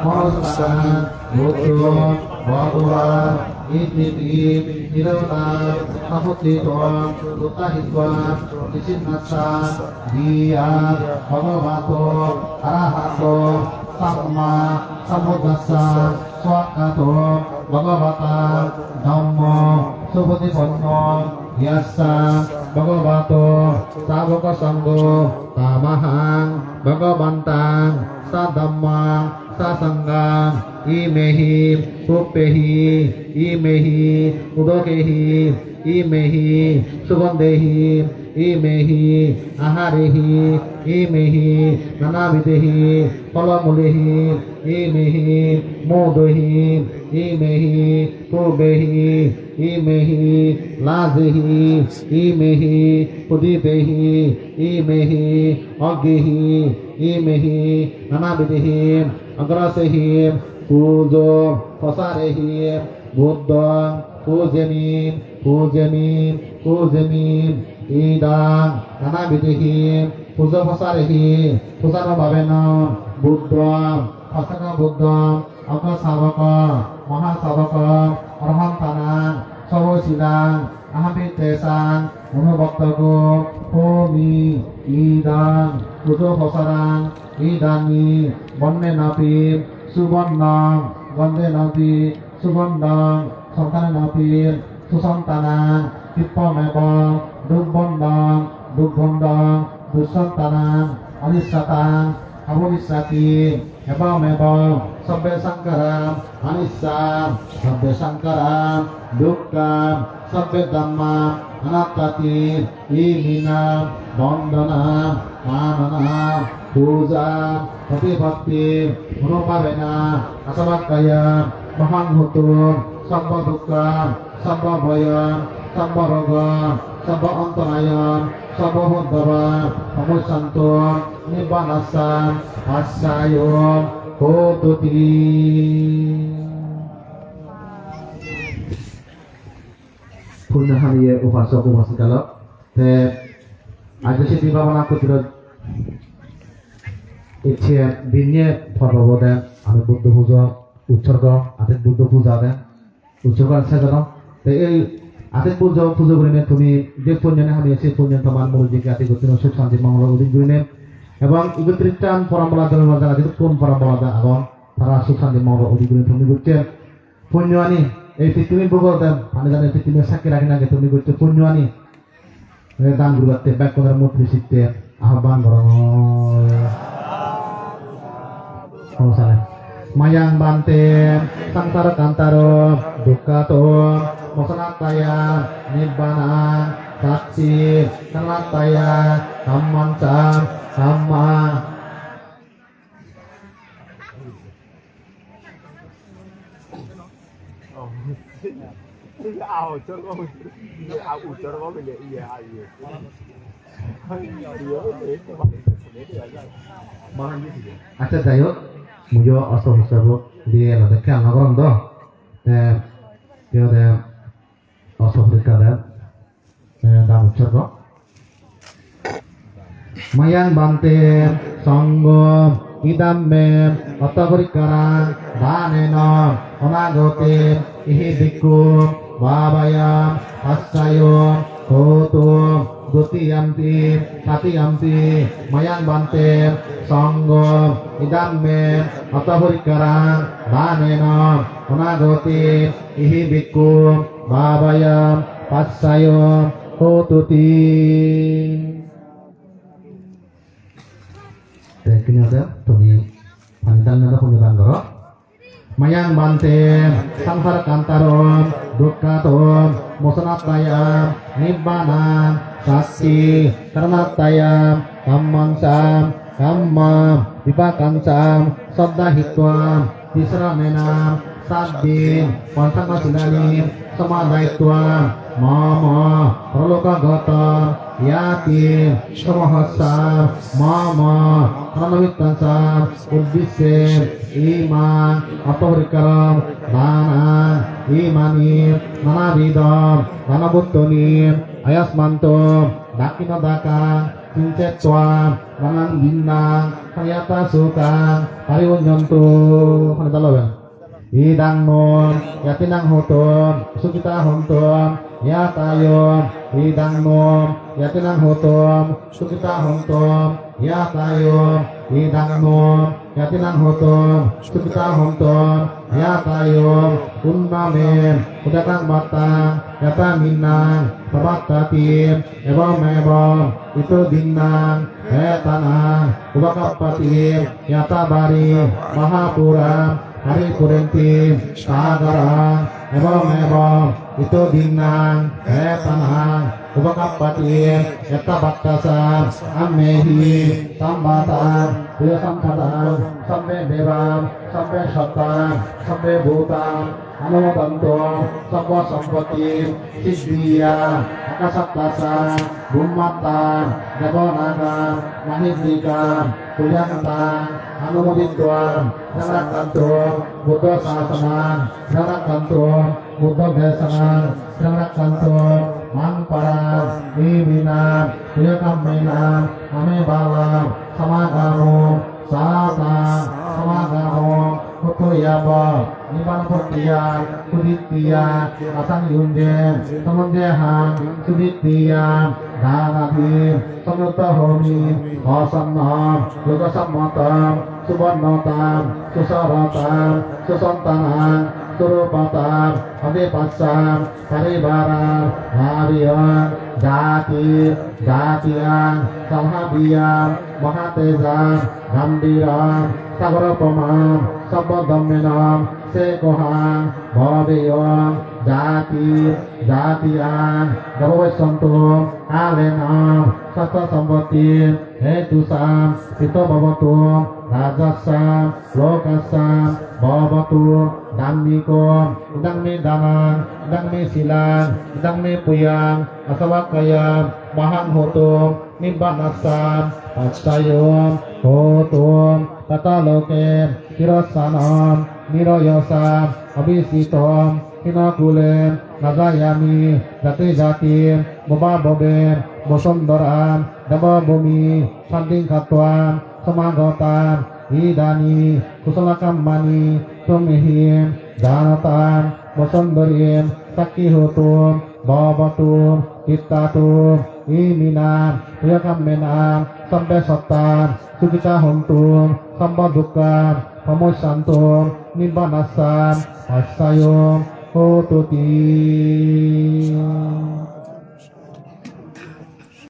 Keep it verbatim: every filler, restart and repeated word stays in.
Manussānaṃ buddho bhagavā ittīti. Hirotā sambuddhito buddhahitvā nisinnassā viyā bhagavato arahato sammāsambuddhassa. Svākkhāto bhagavatā dhammo supaṭipanno yassa bhagavato sāvakasaṅgho, tamahaṃ bhagavantaṃ sadhammaṃ sasaṅghaṃ imehi pubbehi imehi udokehi imehi sugandhehi imehi āhārehi imehi nānāvidehi phalamūlehi imehi mudehi imehi pubbehi imehi rājehi imehi pudīpehi imehi aggehi imehi nānāvidehi aggarehi pūjapasārehi buddhaṃ pūjemi pūjemi pūjemi. Idaṃ nānāvidehi pūjapasārehi pūjanubhāvena buddhaṃ sāvakaṃ buddhaṃ aggasāvakaṃ mahāsāvakaṃ arahantānaṃ sāvakaṃ sīlaṃ ahampi tesaṃ anuvattako homi. Idaṃ pūjapasāraṃ idāni vaṇṇenāpi suvaṇṇaṃ gandhenāpi sugandhaṃ sandhānenapi susantānaṃ khippameva duggandhaṃ duggandhaṃ dussantānaṃ anissataṃ abhāvishyati. Evameva sabbe saṅkhārā aniccā sabbe saṅkhārā dukkhā sabbe dhammā anattāti. Iminā vandanā mānanā pūjā paṭipatti anubhāvena āsavakkhāya vāhaṃ hotu. Sabba dukkhā sabba bhayā sabba rogā sabba antarāyā sabba upaddavā pamuccantu nibbānassa paccayo hotūti. Puññahaṃ ye upāsaka upāsikalok, te ajja siddhi bhavana khuddro icche binye porbo bode ami Buddho pujo utsorgo, ate Buddho pujo ate utsorgo ase jano. Te ei ate pujo pujo gurinei tumi je puñño ani hamiye se puñño tomar murujike ate gotino suk santi mongol udin gurinei ebong ikotrittan porambola dolo maja ate kun porambola da agon tara suk santi mongol udin gurinei tumi gocche puñño ani ei pittimi bhogol den ani jane pittimi sakki rakhi nage tumi gocche puñño ani dan guribatte bekkunore moitri sitte ahobban gorong. Samosale. Mayaṃ bhante saṃsāra kantāro dukkhato mocanatthāya nibbāna sacchikaraṇatthāya dhammañca dhamma Acha, jai hok, muiyo osto porikkar diye lode kheyal no goron do. Te, te ode osto porikkar de, eh, dan utsorgo. Mayaṃ bhante saṅgho idam me osto porikkaraṃ dānena anāgatena ihi bhikkhu bhāvāya paccayo hotu. Dutiyampi tatiyampi mayaṃ bhante saṅgho idam me osto porikkaraṃ dānena anāgatena ihi bhikkhu bhāvāya paccayo hotūti. Te kini ode tumi pani dan nada puñño dan goro. Mayaṃ bhante saṃsāra kantāro dukkhato mocanatthāya nibbāna sacchikaraṇatthāya dhammañca dhamma vipākañca saddāhitvā tisaraṇena saddhiṃ pañcamakkhasīlāni samādāyitvā mama paralokāgata ñāti samūhassa mama paraṇamittassa uddisye imaṃ osto porikkaraṃ dānaṃ imāni nānāvidha dānavattūni āyasmanto dakkhiṇodakaṃ chetvā maraṇaṃ dinnāni yattha sokā paridevayantu. Idaṃ no ñātīnaṃ hotu, sukhitā hontu ñātayo. Idaṃ no ñātīnaṃ hotu, sukhitā hontu ñātayo. Idaṃ no ñātīnaṃ hotu, sukhitā hontu ñātayo. Uṇṇāme udakaṃ pattaṃ yathā nimmānaṃ pavattati, evameva ito dinnaṃ petānaṃ upakappati. Yathā vārivahā pūrā paripūrenti sāgaraṃ, evameva ito dinnaṃ petānaṃ upakappati. Yatha bhaddasā amhehi sambhataṃ tuyhasampadaṃ, sabbe devā sabbe sattā sabbe bhūtā anumodantu sabbasampattisiddhiyā. Akāsaṭṭhā ca bhummaṭṭhā devā nāgā mahiddhikā, so yaṃ taṃ anumoditvā saraṇaṃ gacchantu, buddhasāsanaṃ saraṇaṃ gacchantu, buddhadesanaṃ saraṇaṃ gacchantu. Maṃ paraṃ iminā puññakammena amhe balaṃ samāgamū, sataṃ samāgamū. Hothu yāva nibbānapattiya vuḍḍhitiyā asaṃyuññe, samuññehaṃ sudiṭṭhiyā. Dānādī samayutto homi, bhosannā yogasammata, suvaṇṇatā susaratā, susantānā surūpatā, paṭipajja parivārā, bhāviyā jāti jātiyā, sahābiyā mahātejā, gambhīra sāgarūpamā, sabbadhammena sekhāhaṃ, bhāviyā jāti jātiyā, garbhavessantu kālena, satyasampatti hetusaṃ, ṭhito bhavatu rājassa, lokassa bhavatu dhammiko. Idaṃ me dānaṃ, idaṃ me sīlaṃ, idaṃ me puññaṃ, āsavakkhayā vahaṃ hotu, nibbānassa paccayo hotu. Pātaloke tiroṭṭhāno nirayasā avisito, khīṇakulē na cāyāmi jāti jāti, bhavā bhave bhavasantare devabhūmiṃ sādhikatvā samāgatā, idāni kusalakammāni tumhehi jānatā bhavasantare sakkī hotu, bhavatu, tiṭṭhatu. Iminā puññakammena sabbe sattā sukhitā hontu, sabbadukkhā pamuccantu, nibbānassa paccayo hotu ti.